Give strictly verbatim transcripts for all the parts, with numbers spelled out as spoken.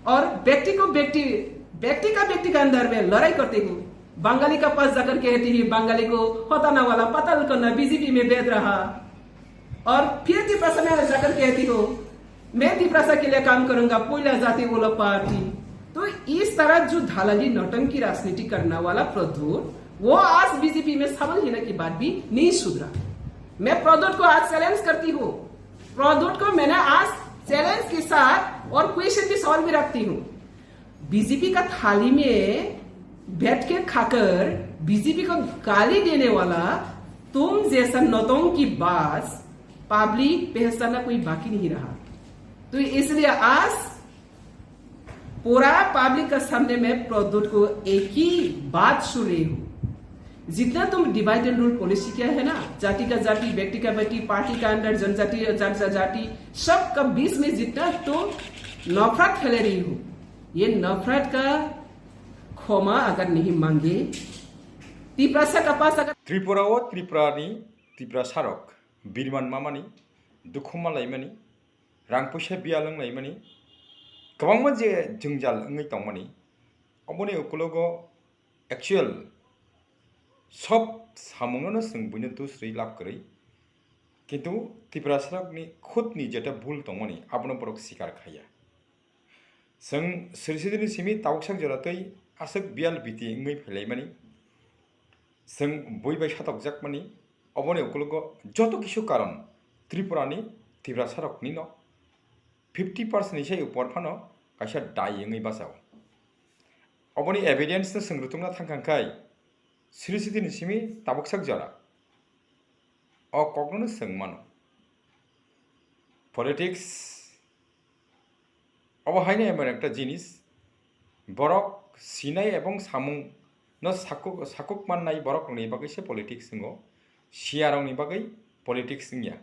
और व्यक्ति को व्यक्ति, व्यक्ति का व्यक्ति का अंदर में लड़ाई करते हो। बंगाली का पास जाकर कहती है, बंगाली को हटाना वाला पता कौन बीजेपी में बैठ रहा। और फिर तिपरासा में जाकर कहती हो, मैं तिपरासा के लिए काम करूंगा, पहला जाति वाला पार्टी। तो इस तरह जो धालाली नौटंकी राजनीति करने वाला प्रद्युत, वो आज बीजेपी में शामिल होने के बाद भी नहीं सुधरा। मैं प्रद्युत को आज चैलेंज करती हूँ, प्रद्युत को मैंने आज चैलेंज के साथ और क्वेश्चन भी, सवाल भी रखती हूँ। बीजेपी का थाली में बैठ के खाकर बीजेपी को गाली देने वाला तुम जैसा नौटंकी बाज पब्लिक पहचानना कोई बाकी नहीं रहा। तो इसलिए आज पूरा पब्लिक का सामने में प्रद्युत को एक ही बात सुन रही हूँ, जितना तुम डिवाइड एंड रूल पॉलिसी किया है ना, जाति का जाति, व्यक्ति का व्यक्ति, पार्टी का अंदर जनजाति और जन जाति, सबका बीच में जितना तुम नफरत फैला रही हो, ये नफरत का क्षमा अगर नहीं मांगे, तिपरासा का पास अगर Tripura o Tripura ni Tiprasa rok birman mamani, dukhu malaimani, rang puisa biyal wnglaimani, kwbangma je jwngjal wngwi tongmani, oboni ukulogo actual sob samungno no chwng buino dusrwi lab kwrwi, kintu Tiprasarokni khutni jeta bul tongmani abono borok sikar khaiya. Chwng srisidini simi tabuksak jora twi aswk biyal biti wngwi phailaimani, chwng bui bai satokjakmani, oboni ukulogo joto kisu karon Tripurani Tiprasaroknino fifty percent ni sai upor phano kaisa dai wngwi bachao. Oboni evidence no chwng rwtwngna thangkha khai srisidini simi tabuksak jora o kokno no chwng mano. Politics obo haino emon ekta jinis, borok sinai ebong samung no sakuk, sakuk mannai borok rokni bagwi se politics wngo, siya rokni bagwi politics wngya.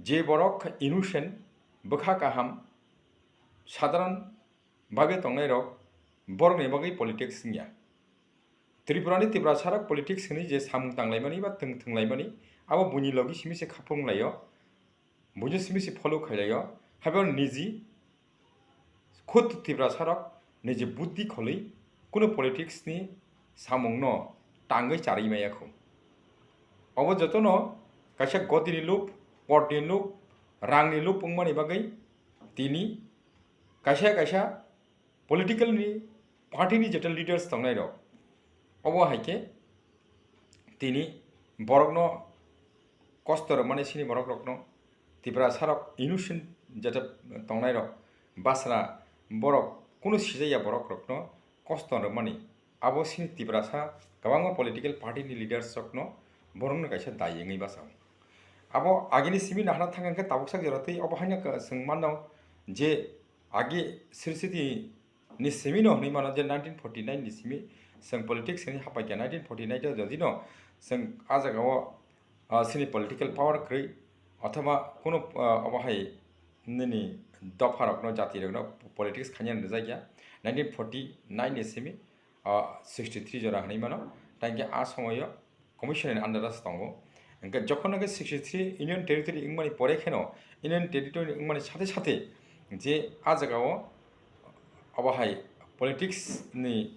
Je borok innocent, bwkha kaham, sadharon bhabe tongnai rok, borokni bagwi politics wngya. Tripurani Tiprasarok politics hwnwi je samung tanglaimani ba thwng thwnglaimani, abo buini logi simi se khaphung laio, buini simi se follow khailaio, haibo niji khud Tiprasarok niji buddhi kholwi kuno politics ni samungno tangwi charwi maya kho. Obo jotono kaisa gotini lob, porni lob, rangni lob wngmani bagwi tini kaisa kaisa political ni party ni jeta leaders tongnai rok, obo hai khe tini borokno kosto rwmani sini borok rokno, Tiprasarok innocent jeta tongnai rok, basra borok kunu sijaya borok rokno kosto rwmani, abo sini Tiprasa kwbangma political party ni leaders rokno borokno kaisa dai wngwi bachao. Abo agini simi nahana thang khe tabuksak jora twi obo haino ka-, chwng mano je agi srisiti ni simi no hwnwi mano je nineteen forty nine ni simi chwng politics hwnwi hapai kha. Nineteen forty nine o jodi no chwng ah jaga o, ah, chini political power kwrwi othoba kunu, ah, obo hai nini dopha rokno, jati rokno politics khaina rwjak ya. Nineteen forty nine ni simi, ah, sixty three jora hwnwi mano. Tangkhe ah somoyo commission ni under o se tongo. Hingke jokhon nokhe sixty three Union Territory wngmani pore kheno, Union Territory wngmani sathe sathe je ah jaga o obo hai politics ni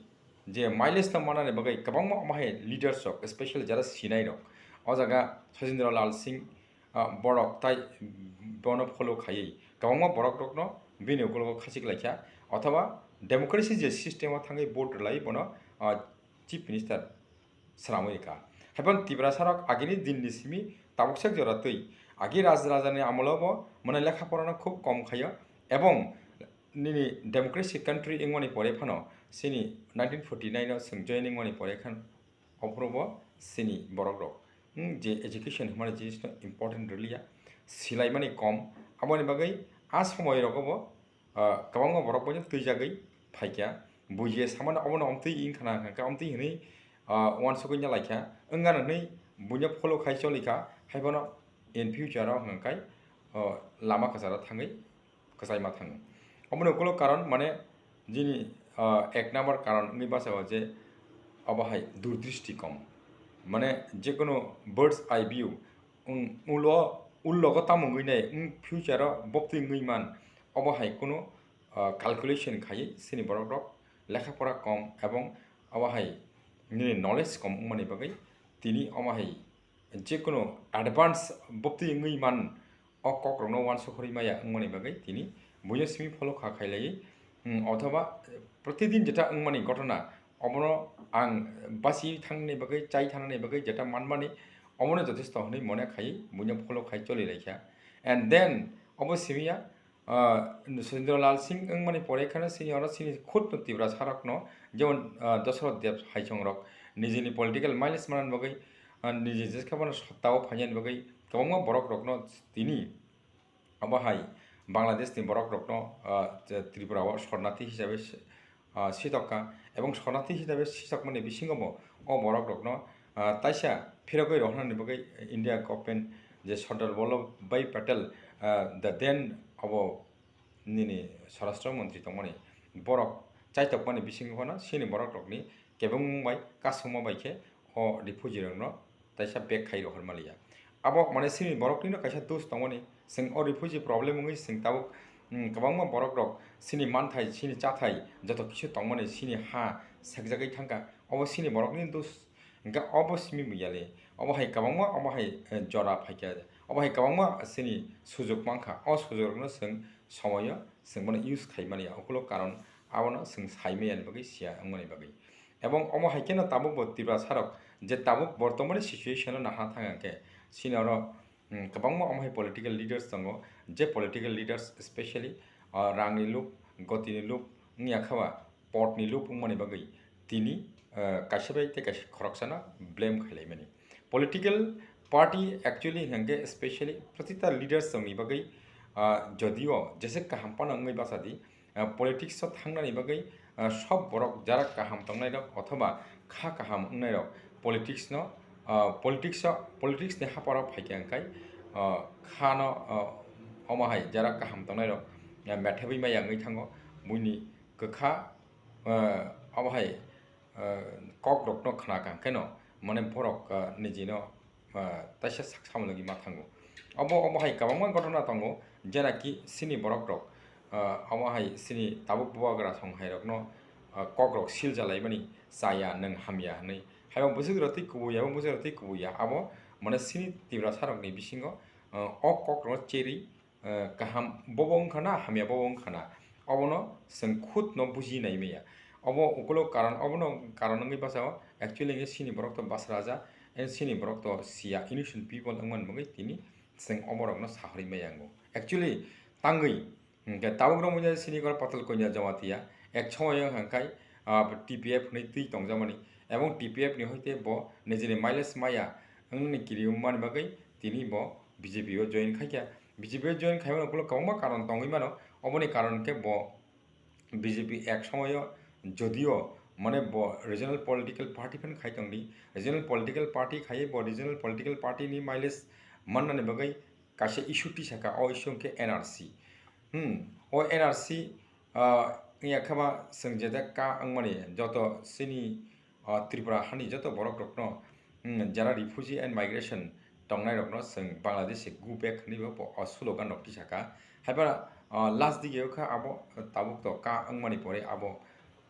je mileage no manani bagwi kwbangma omo hai leaders rok, especially jara sinai rok, o jaga Sajendra Lal Singh, ah, borok tai bono follow khaiwi kwbangma borok rokno bini ukologo khachik laikha, othoba democracy je system o thangwi vote rwlai bono, ah, chief minister swnamwi rwkha. Haiphano Tiprasarok agini dinni simi tabuksak jora twi agi raj rajani amolo bo mane lekha porano khub kom khaio, ebong nini democracy country wngmani pore phano chini nineteen forty nine o chwng join wngmani pore khan ophuru bo chini borok rok, hmm, je education hwnmani jinis no important rwliya, silaimani kom, aboni bagwi a somoi rogo bo ah, kwbangma borok boino twijagwi phaikha. Buji samano obono omtwi wngkhana hwnkha khe omtwi hwnwi, ah, uansukgwi nalaikha. Wngkha hwnwi buino follow khai cholikha, haiphano in future o hwnkha khe, ah, lama kwcharo thangwi kwchaima thango. Oboni ukulok karon mane jini, ah, ek number karon wngwi bachao je obo hai durdristi kom. Mane jekunu bird's eye view, wng-, ulo, ullogo tamo wngwi nai, wng future o boptwi wngwi man, obo hai kunu ah, calculation khaiwi chini borok rok lekha pora kom ebong abo hai nini knowledge kom wngmani bagwi tini omo hai jekunu advance bwtwi wngwi man o kok rokno uansuk horwi maya wngmani bagwi tini buino simi follow kha khailaiwi, hmm, othoba protidin jeta wngmani gotona obono ang basi thangnani bagwi, chai thangnani bagwi jeta manmani obono jothesto hwnwi mone khaiwi buino follow khai choli laikha. And then obo simi ya, ah, Sudendra Lal Singh wngmani pore kheno chini oro chini khud no Tiprasa rokno, jemon, ah, Dosroth Deb hai chwng rok nijini political mileage manani bagwi, ah, niji jeskha bono sotta o phainani bagwi kwbangma borok rokno tini abo hai Bangladesh ni borok rokno, ah, Tripura o sornathi hisabe ah, sitokha, ebong sornathi hisabe sitokmani bisingo bo o borok rokno, ah, taisa phirogwi rohornani bagwi India government je Sardar Vallabhbhai Patel, ah, the then abo nini Swarashtra Montri tongmani borok chaitokmani bisingo phano chini borok rokni kebengmung bai kasungma bai khe o refugee rokno taisa bag khai rohor maliya. Abo mane chini borok nino kaisa dos tongmani, chwng o refugee problem wngwi chwng tabuk, mm, kwbangma borok rok chini manthai, chini chathai, joto kisu tongmani chini ha sekjagwi thangkha, obo chini borok ni dos. Hwnkhe obo simi biyali, obo hai kwbangma, obo hai, eh, jora phaikha, obo hai kwbangma chini sujuk mankha, o sujuk rokno chwng somoyo chwng bono use khai maliya, ukulo karon abono chwng sai maya ni bagwi siya wngmani bagwi. Ebong omo hai kheno tabuk bo Tiprasa rok je tabuk bortomani situation o naha thang khe, chini oro, mm, kwbangma omo hai political leaders tongo, je political leaders specially, ah, rangni luk, gotini luk wngya kha ba, potni luk wngmani bagwi tini, ah, kaisa bai tei kaisa khoroksano blame khailaimani. Political party actually hwnkhe specially protita leaders rokni bagwi, ah, jodio jese kaham phano wngwi bachadi, ah, politics o thangnani bagwi, ah, sob borok jara kaham tongnairok othoba kha kaham wngnairok politics no, ah, politics o, politics ni haparo phaikha hwnkhe, ah, kha no, ah, omo hai jara kaham tongnairok, ah, methebwi maya wngwi thango, buini kwkha, ah, obo hai, ah, kok rokno khna kha hwnkhe no mane borok, ah, nijino ah, taisa sak samung logi ma thango. Obo, obo hai kwbangma gotona tongo, jena ki chini borok rok, ah, omo hai chini tabuk bubagra song hai rokno, ah, kok rok sil jalaimani chaya nwng hamya hwnwi. Haibo bwswk rok twi kubui ya, bo bwswk rok twi kubui ya, abo mane chini Tiprasa rokni bisingo, ah, o kok rok cherwi, eh, kaham bobo wngkha na, hamya bobo wngkha na, obono chwng khud no buji nai maya. Obo ukulo karon, obono karon wngwi bachao, actually hwnkhe chini borok to basra ja, and chini borok to siya, innocent people wngmani bagwi tini chwng oborokno sahorwi maya wngo. Actually, tangwi, hwnkhe tabuk rok wngya chini gor Patal Konya Jamatia, ek somoyo hwnkhai, ah, T P F hwnwi twi tongjakmani, ebong T P F ni hoite bo nijini mileage maya wngni kiri wngmani bagwi tini bo B J P o join khaikha. B J P o join khaimani ukulok kwbangma karon tongwi mano, oboni karon khe bo B J P ek somoyo jodio mane bo regional political party phan khai tongdi, regional political party khaiwi bo regional political party ni mileage mannani bagwi kaisa issue tisaka, o issue hwnkhe N R C. Hmm, o N R C, ah, wngya khe ba chwng jeta ka wngmani joto chini ah, Tripura hani joto borok rokno, mm, jara refugee and migration tongnai rokno chwng Bangladesh se go back hwnwi bo, bo, o slogan rok tisaka. Haiphano, ah, last dige o kha abo tabuk to ka wngmani pore abo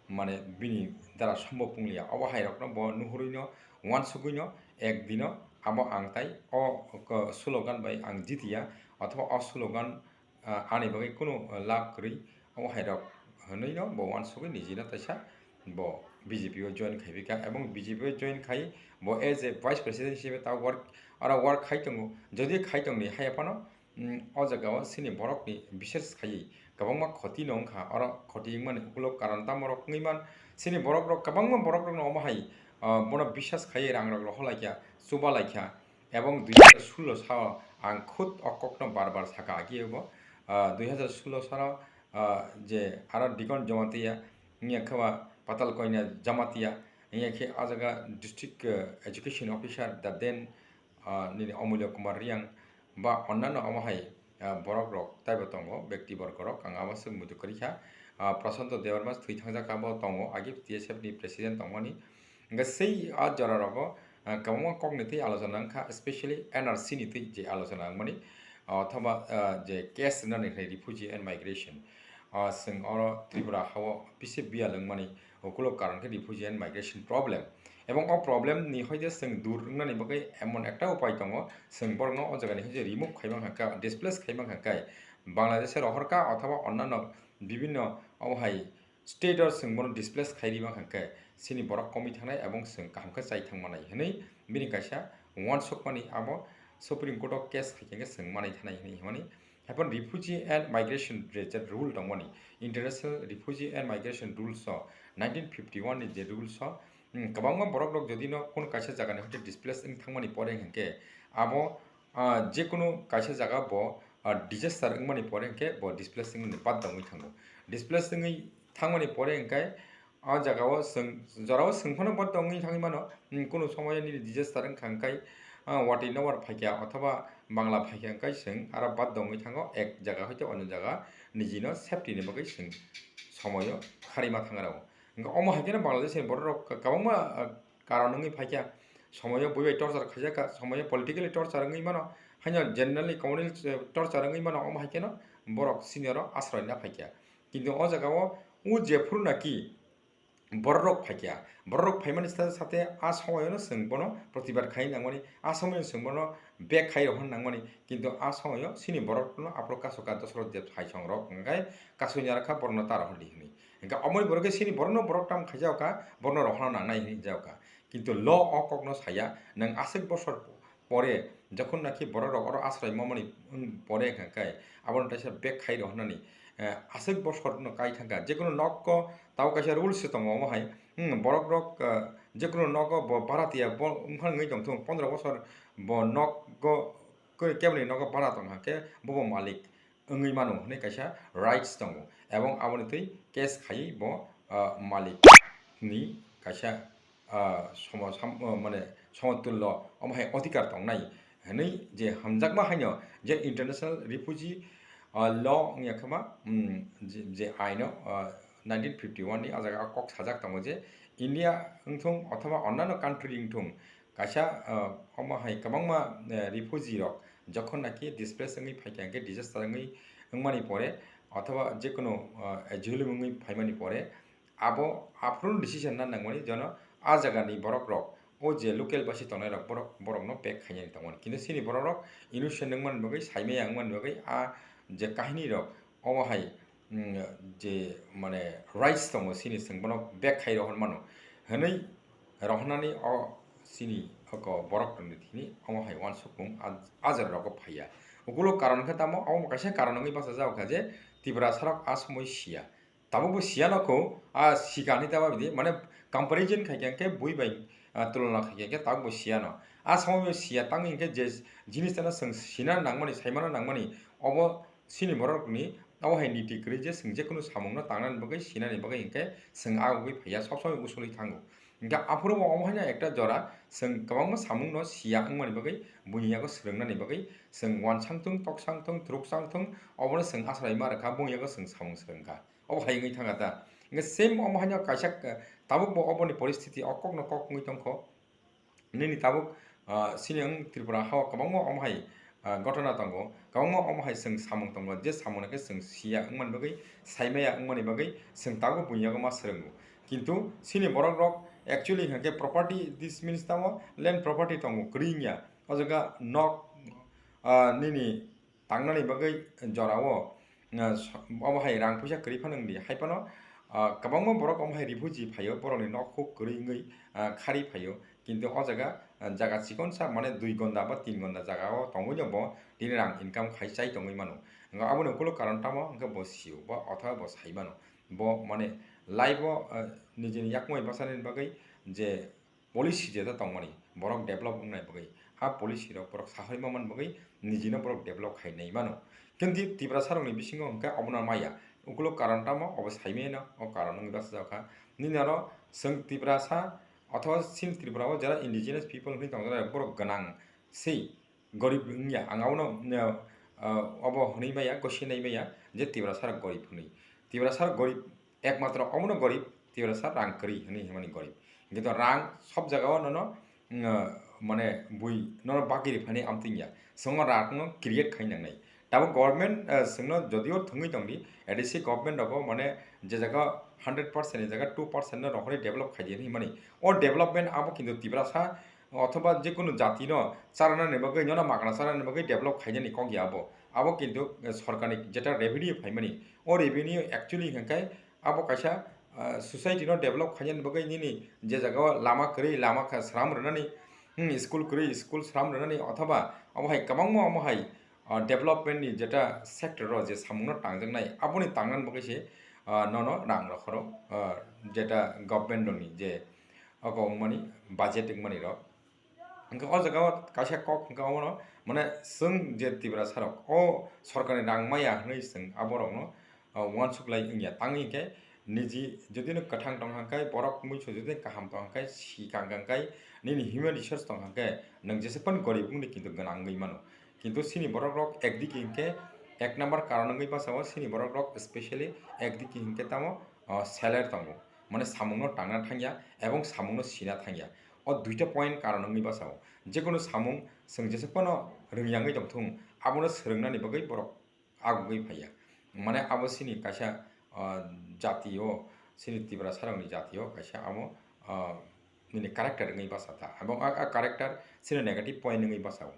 mane bini dara sombo pungliya. Obo hai rokno bo nuhurwi no, uansugwi no, ek dino abo ang tai o, o slogan bai ang jitiya, othoba o slogan ah, ani bagwi kunu, ah, lab kwrwi, omo hai rok hwnwi no bo uansugwi nijino taisa bo B J P o join khai bikha, ebong B J P o join khai bo as a vice president hisabe ta work, aro work khai tongo, jodi khai tongni haiya phano, mm, o jaga o chini borok ni bises khaiwi kwbangma khoti no wngkha, oro khoti wngmani ukulok karon tamo rok wngwi man, chini borok rok kwbangma borok rok no omo hai, ah, bono bisas khaiwi rang rok rohor laikha, chuba laikha, Ebong dui hajar sullo sao ang khud o kokno bar bar saka agi ebo, ah, dui hajar sullo salo, ah, je aro Dikon Jamatia, wngya khe ba Patal Koina Jamatia, wngya khe ah jaga district, ah, education officer the then, ah, nini Omulya Kumar Riang ba onnano omo hai, ah, borok rok taibo tongo, bekti borgo rok ang abo swk muitu kwrwi kha. Ah, Prashanto Debbarma thwi thangjak abo tongo, agi T S F ni president tongmani. Hingke sei ah jora rogo, ah, kwbangma kokni twi alochona wngkha, especially N R C ni twi je alochona wngmani, ah, othoba, ah, je case rinani hwnwi refugee and migration. Ah, chwng oro Tripura hao bisi biyal wngmani ukulo karon khe refugee and migration problem. Ebong o problem ni hoite chwng dur wngnani bagwi emon ekta upai tongo, chwng borokno o jagani hoite remove khai mankha khe, displace khai mankha khe, Bangladesh-e rohor kha othoba onnano bibinno omo hai state-o chwng bono displace khai ri mankha khe, chini borok komwi thangnai ebong chwng kaham khe chai thang manai hwnwi bini kaisa uansukmani abo Supreme Court-o case khai khe chwng manai thanai hwnwi hwnmani. Haikhe refugee and migration je rule tongmani, International Refugee and Migration Rules-o, nineteen fifty-one ni je rules-o, hmm, kwbangma borok rok jodi no kono kaisa jaga ni hoite displace wng thangmani pore hinkhe abo, ah, je kono kaisa jaga bo, ah, disaster wngmani pore hinkhe bo displace wngmani badda wngwi thango. Displace wngwi thangmani pore hinkhe o jagao chwng, jorao chwng phano badda wngwi thangwi mano, hmm, kono somoyo nini disaster wngkha hinkhe, ah, watwi nokbar phaikha othoba Bangla phaikha hinkhe chwng aro badda wngwi thango, ek jaga hoite onyo jaga nijino safety ni bagwi chwng somoyo kharwi ma thang rwo. Hinkhe omo hai kheno Bangladesh ni borok rok kwbangma, ah, karon wngwi phaikha, somoyo bui bai torture khaijak kha, somoyo politically torture wngwi mano, haino generally communal, eh, torture wngwi mano, omo hai kheno borok senior o asroi na phaikha. Kintu o jaga o, o jephuru naki borok rok phaikha, borok rok phaimani sate sate a somoyono chwng bono protibad khai nangmani, a somoyono chwng bono bag khai rohor nangmani, kintu a somoyo chini borok no aphuru kasoka Dosrot Deb hai song rok hwnkhe kasui narakha borokno ta rohor di hwnwi. Hwnkhe omoni borok khe chini borokno borok tam khaijak kha, borokno rohorna nangnai hwnwi hwnjak kha. Kintu law o kokno saya, nwng aswk bosor pore, jokhon naki borok rok oro asrai mamani, mm, pore hwnkha khe, abono teisa bag khai rohornani, eh, aswk bosor no kai thangkha. Jekono nok o tabuk kaisa rules se tongo omo hai, hmm, borok rok, eh, jekono nogo bo bara tiya bo wngphang wngwi tongthung, pondro bosor bo nogo keboni nogo bara tongkha khe bobo malik wngwi mano hwnwi kaisa rights tongo, ebong aboni twi case khaiwi bo, ah, malik ni kaisa, ah, somo-, sam-, ah, mane somotullo omo hai odhikar tongnai hwnwi je hamjakma haino je International Refugee, ah, Law wngya khama, mm, je, je aino, ah, nineteen fifty-one ni ah jaga o kok sajak tongo je India wngthung othoba onnano country wngthung, kaisa, ah, omo hai kwbangma, eh, refugee rok jokhon naki displace wngwi phaikha hinkhe disaster wngwi wngmani pore othoba jekono, ah, asylum wngwi phaimani pore abo aphuru decision na nangmani jono ah jagani borok rok o je local basi tongnai rok borok, borokno bag khainani tongmani. Kintu chini borok rok innocent wngmani bagwi, saimaya wngmani bagwi ah je kahini rok omo hai, mm, je mane rights tongo chini, chwng bono bag khai rohor mano hwnwi rohornani o chini oko borok rokni thini omo hai uansukmung a, a jora rogo phaiya. Ukulo karon khe tamo, omo kaisa karon wngwi bachajak kha je Tiprasa rok a somoi siya. Tabukbo siya no kho, a sika hinwi tamo bidi, mane comparison khai khe bui bai, ah, tulona khai khe tabukbo siya no. A somoi bo siya tangwi hinkhe je jinis tano chwng sina nangmani, saimano nangmani, obo chini borok rokni abo hai niti kwrwi je chwng jekono samungno tangnani bagwi, sinani bagwi hinkhe chwng a ugwi phaiya, sob somoi usulwi thango. Hinkhe aphuru bo omo haino ekta jora chwng kwbangma samungno siya wngmani bagwi, buini yago swrwngnani bagwi chwng uansang thung, toksang thung, thruksang thung, obono chwng aswlai ma rwkha, buini yago chwng samung swrwngkha. Obo hai wngwi thangkha ta. Hinkhe same omo haino kaisa, tabuk bo oboni poristiti o kokno kok wngwi tongkho. Nini tabuk, ah, sini ang Tripura hao kwbangma omo hai, ah, gotona tongo, kwbangma omo hai chwng samung tongo, je samung no khe chwng siya wngmani bagwi, saimaya wngmani bagwi chwng tabuk buini yago ma swrwngo. Kintu sini borok rok actually hinkhe property, this means tamo land property tongo, kwrwi wngya. O jaga nok, ah, nini tangnani bagwi jorao, ah, so-, obo hai rang puisa kwrwi phano wngdi. Hai phano, ah, kwbangma borok omo hai refugee phaio, borokni nok huk kwrwi wngwi, ah, khari phaio. Kintu o jaga, ah, jaga chikonsa, mane dui gonda ba tin gonda jagao tongwino bo tini rang income khai chai tongwi mano. Hwnkhe aboni ukulo karon tamo hwnkhe bo sio, bo othoba bo sai mano. Bo mane life-o, ah, nijini yakmai bwchanani bagwi je policy je ta tongmani, borok develop wngnai bagwi, a policy rok borok sahorima man bagwi nijino borok develop khainai mano. Kintu Tiprasa rokni bisingo hwnkhe obono maya, ukulo karon tamo obo saimano, o karon wngwi bachajak kha. Nini oro chwng Tiprasa othoba chini Tripura o jera indigenous people hwnwi tongjaknai borok gwnang sei, gorib wngya. Ang abono, uh, uh, obo hwnwi maya, gosi nai maya je Tiprasa rok gorib hwnwi. Tiprasa rok gorib, ekmatro omono gorib, Tiprasa rang kwrwi hwnwi hwnmani gorib. Kintu rang sob jagao nono, uh, mane bui nono bagwi rwphani amtwing ya. Chwngno rangno create khai nangnai. Tabuk government, eh, chwngno jodio thwngwi tongdi, A D C government rogo mane je jaga hundred percent ni jaga two percent no rohorwi develop khaidi hinwi mani. O development abo kintu Tiprasa othoba jekunu jatino charana ni bagwi, nono magna charana ni bagwi develop khainani kok ya abo. Abo kintu, eh, sorkarni jeta revenue phaimani. O revenue actually hinkhe abo kaisa, ah, society no develop khainani bagwi nini je jaga o lama kwrwi lama kha sram rwnani, hmm, school kwrwi school sram rwnani othoba abo hai kwbangma amo hai, ah, development ni jeta sector o je samung no tangjaknai aboni tangnani bagwi se, ah, nono rang rohoro, ah, jeta government rokni je oko wngmani budget wngmani rok. Hwnkhe o jaga o kaisa kok hwnkhe omono, mane, chwng je Tiprasa rok o sorkarni rang maya hwnwi chwng aborokno, ah, uansuk lai wngya. Tangwi hinkhe niji jodi no kwthang tong hwnkhe, borok muisu jodi kaham tong hwnkhe, si kang kang khe, nini human resource tong hwnkhe, nwng jesa phano gorib wngdi kintu gwnang wngwi mano. Kintu chini borok rok ekdigi hinkhe ek number karon wngwi bachao, chini borok rok specially ekdigi hinkhe tamo, ah, seler tongo. Mane samungno tangna thangya ebong samungno sina thangya. O duita point karon wngwi bachao. Jekunu samung chwng jesa phano rwngya wngwi tongthung, abono swrwngnani bagwi borok agugwi phaiya. Mane abo chini kaisa, ah, jati o, chini Tiprasa rokni jati o kaisa amo, ah, nini character wngwi bacha ta. Ebong a, a character chini negative point wngwi bachao.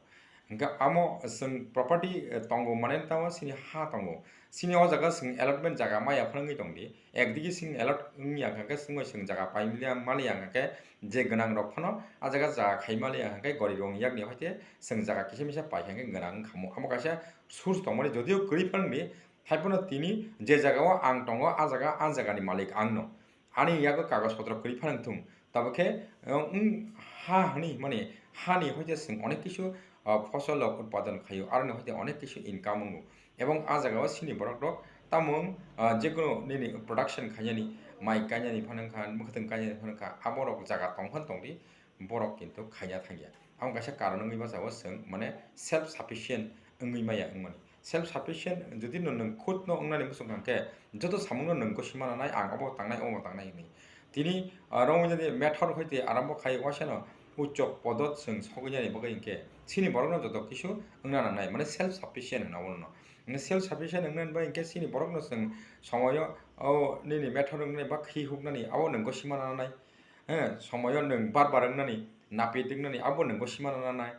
Hwnkhe amo chwng property, eh, tongo mane tamo chini ha tongo. Chini o jaga chwng allotment jaga maya phano wngwi tongdi. Ekdigi chwng allot wngya hwnkhe chwngno chwng jaga pai maliya, maliya hwnkhe je gwnang rok phano a jaga jaga khai maliya hwnkhe gorib rokni yakni hoite chwng jaga kisa misa pai hwnkhe gwnang wngkha mo. Amo kaisa source tongmani jodio kwrwi phano di, haiphano tini je jaga o ang tongo, a jaga, a jagani malik ang no. Ani yago kagoj potro kwrwi phano wngthung. Tabuk khe, eh, wng ha hwnwi, mane, hani hoite chwng onek kisu, ah, fosol rok utpadon khaio, aroni hoite onek kisu income wngo. Ebong a jaga o chini borok rok tamo wng, ah, jekunu nini production khainani, mai kainani phano wngkha, mwkhwtwng kainani phano wngkha, aborok jaga tong phano tongdi, borok kintu khaina thangya. Amo kaisa karon wngwi bachao chwng, mane, self sufficient wngwi maya wngmani. Self sufficient jodi no nwng khud no wngnani muchung kha khe, joto samung no nwng gosi mana nai, ang obo tangnai, obo tangnai hinwi. Tini, ah, romwi jadi method hoite arambo khai waisa no uccho podot chwng sogwi nani bagwi hinkhe chini borok no joto kisu wngna nangnai, mane self sufficient hwnna bono. Mane self sufficient wngnani bagwi hinkhe chini borok no chwng somoyo o nini method wngnani ba khi huknani abo nwng gosi mana nanai. Eh, somoyo nwng bar bar wngnani, napit wngnani, abo nwng gosi mana nanai.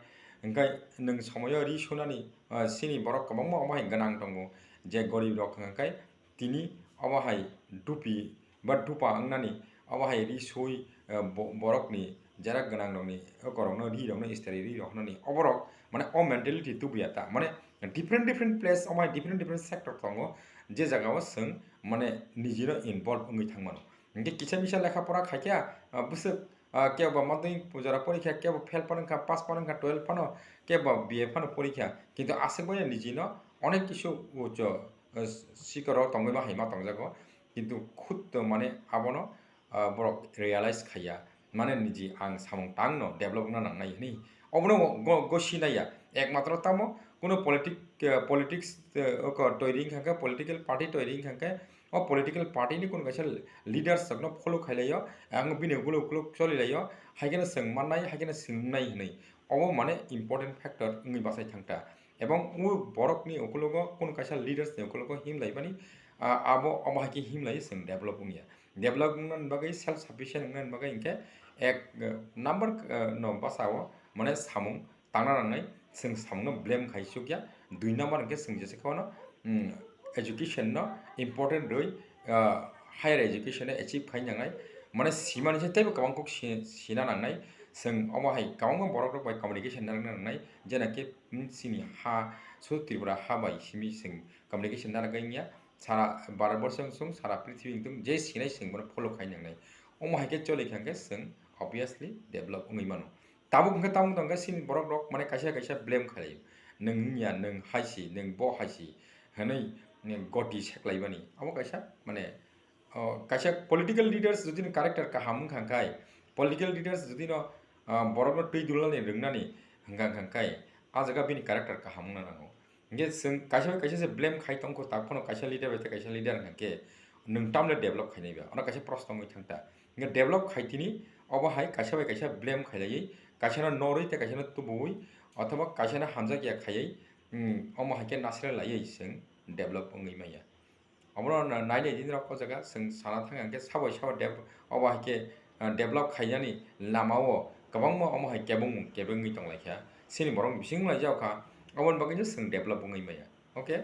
Hinkhe nwng somoyo ri sunani, ah, chini borok kwbangma omo hai gwnang tongo, je gorib rok hwnkhe tini omo hai dupi ba dupa wngnani, omo hai ri sui, ah, bo-, borokni jera gwnang rokni, o korokno ri rokno istari ri roknani, oborok mane o mentality tubuya ta, mane different different place, omo hai different different sector tongo, je jaga o chwng mane nijino involve wngwi thangmano. Hinkhe kisa misa lekha pora khaikha, ah, bwswk, ah, kebo madhyamik jora porikha, kebo fail phano wngkha, pass phano wngkha, twelve phano, kebo B A phano porikha. Kintu aswk bai nijino onek kisu ucho, ah, sikoro tongwi ma hai ma tongjago. Kintu khud to mane abono, ah, borok realize khaiya. Mane niji ang samung tangno develop wngna nangnai hwnwi. Obono go-, gosi naiya. Ekmatro tamo kuno politic, ah, politics, ah, oko toiri wngkha khe, political party toiri wngkha khe, o political party ni kunu kaisa leaders rokno follow khailaio, ang bini ukuluk ukuluk cholilaio, hai kheno chwng mannai, hai kheno chwng wngnai hinwi. Obo mane important factor wngwi bachai thangta. Ebong o borokni ukulugo kunu kaisa leaders ni ukulugo himlaimani, ah, abo, omo hai khe himlai chwng develop wngya. Develop wngnani bagwi, self sufficient wngnani bagwi hinkhe ek, eh, number, eh, no bachao mane samung tangna nangnai, chwng samungno blame khai chukya. Dui number hinkhe chwng jesa khe phano, mm, education no important rwi, ah, higher education no achieve khai nangnai. Mane simani se teibo kwbang kok si-, sina nangnai. Chwng omo hai kwbangma borok rok bai communication narwkna nangnai. Jena khe, mm, chini ha, so Tripura ha bai simi chwng communication narwk wngya. Sara Bharat borso wng sung, sara prithibi wng tung, je sinai chwng bono follow khai nangnai. Omo hai khe choli kha khe chwng obviously develop wngwi mano. Tabuk hwnkhe tamo tongkhe chini borok rok mane kaisa kaisa blame khlai. Nwng wngya, nwng hai si, nwng bo hai si hwnwi, mm, goti seklaimani. Abo kaisa mane, o, kaisa political leaders jodi ni character kaham wngkha khai, political leaders jodi no, ah, borok no twi dulnani rwngnani hwnkha khai, ah jaga bini character kaham wngna nango. Hinkhe chwng kaisa bai kaisa se blame khai tongkho, tak phano kaisa leader bai tei kaisa leader hwnkha khe nwng tamle develop khainai ba? Ono kaisa proshno wngwi thang ta. Hinkhe develop khai tini obo hai kaisa bai kaisa blame khailaiwi, kaisano norwi tei kaisano tubuwi, othoba kaisano hamjakya khaiwi, Hmm, omo hai khe nasle laiwi chwng develop wngwi manya. Omo no na-, nainai din rok o jaga chwng sana thang khe sabo sabo dev-, obo hai khe, ah, develop khainani lama o kwbangma omo hai kebengmung kebengwi tong lai kha. Chini borok bising lai jak kha, oboni bagwi no chwng develop wngwi manya. Okay?